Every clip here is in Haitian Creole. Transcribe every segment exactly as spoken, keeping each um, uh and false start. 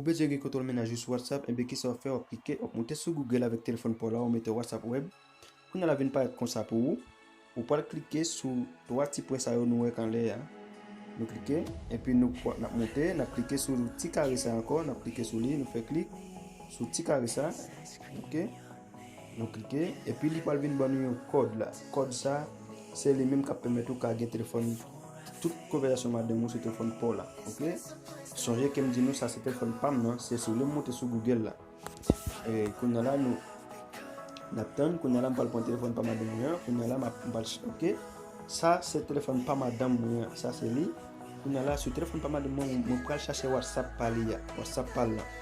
Bezwen gen kontwòl mennaj ou sou WhatsApp, enben kisa w ap fè? W ap klike, w ap moute sou Google avèk telefòn pa w la, w mete WhatsApp Web. Kounye a la vin parèt konsa pou ou. Ou pral klike sou twa ti pwen sa yo nou wè k anlè a. Nou klike, epi nou pwa-, n ap moute, n ap klike sou ti kare sa ankò, n ap klike sou li, nou fè klik sou ti kare sa. Oke? Nou klike, epi li pral vin ban nou yon kòd la. Kòd sa, se li menm k ap pèmèt ou ka gen telefòn, tout konvèsasyon madanm ou sou telefòn pa w la. Oke? Sonje ke m di nou sa se telefòn pa m nan, se sou li m moute sou Google la. E, kounye a la, nou, n ap tann, kounye a la, m pral pran telefòn pa madanm mwen an, kounye a la, m ap, m pral, oke? Sa, se telefòn pa madanm mwen an, sa se li. Kounye a la, sou telefòn pa madanm mwen, mwen pral chache WhatsApp pa li a, WhatsApp pa l lan.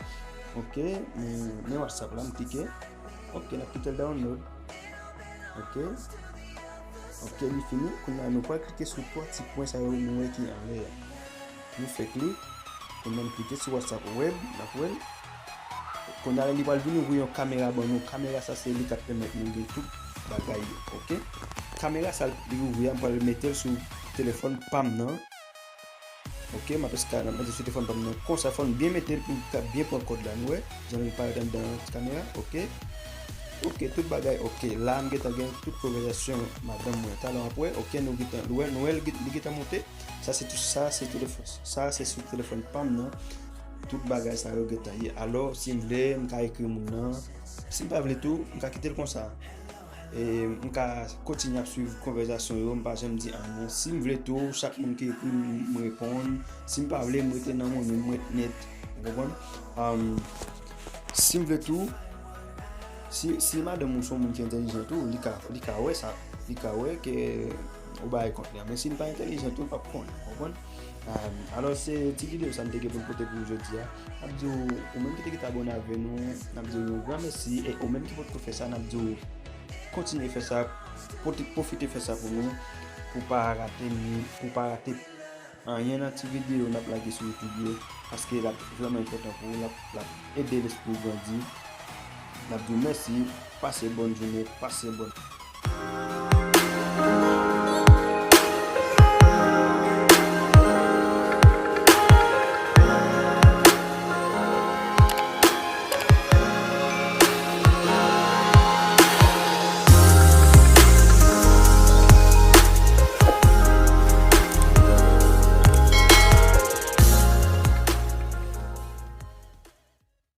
Oke, men, men WhatsApp la, m klike. Oke, n ap kite l download. Oke. Oke, li fini. Kounye a, nou pral klike sou twa ti pwen sa yo nou wè ki anlè a. Nou fè klik. Kounye a, nou klike sou WhatsApp Web, n ap wè l. Kounye a, li pral vin ouvri yon kamera ban nou. Kamera sa, se li k ap pèmèt nou gen tout bagay yo, oke? Kamera sa, li ouvri a, m pral mete l sou telefòn pa m nan. Oke, m ap eska-, m ap mete sou telefòn pa m nan. Konsa, fò n byen mete l pou l ka byen pran kòd la. Nou wè, jan li parèt anndan ti kamera, oke? Oke, tout bagay, oke. La, m gentan gen tout konvèsasyon madanm mwen. Talè w ap wè, oke, nou gentan, nou wè, nou wè, li gentan monte. Sa se tou, sa se telefòn, sa se sou telefòn pa m nan. Tout bagay sa yo gentan ye. Alò, si m vle, m ka ekri moun nan. Si m pa vle tou, m ka kite l konsa. E m ka kontinye ap swiv konvèsasyon yo, m pa janm di anyen. Si m vle tou, chak moun ki ekri m, m reponn. Si m pa vle, m rete nan mwen menm, m ret nèt. Ou konprann? Um, si m vle tou, si, si madanm ou se yon moun ki entèlijan tou, li ka, li ka wè sa. Li ka wè ke ou bay kont li a. Men si l pa entèlijan tou, l p ap konnen. Ou konprann? Um, alò, se ti videyo sa m te gen pou m pote pou ou jodi a. N ap di w, ou menm ki te gentan abòne avè nou, n ap di w yon gran mèsi. E ou menm ki potko fè sa, n ap di w kontinye fè sa, pwote-, pwofite fè sa pou nou, pou pa rate ni, pou pa rate anyen nan ti videyo n ap lage sou YouTube yo, paske l ap vrèman enpòtan pou ou, l ap, l ap ede lespri w grandi. N ap di w mèsi, pase bòn jounen, pase bòn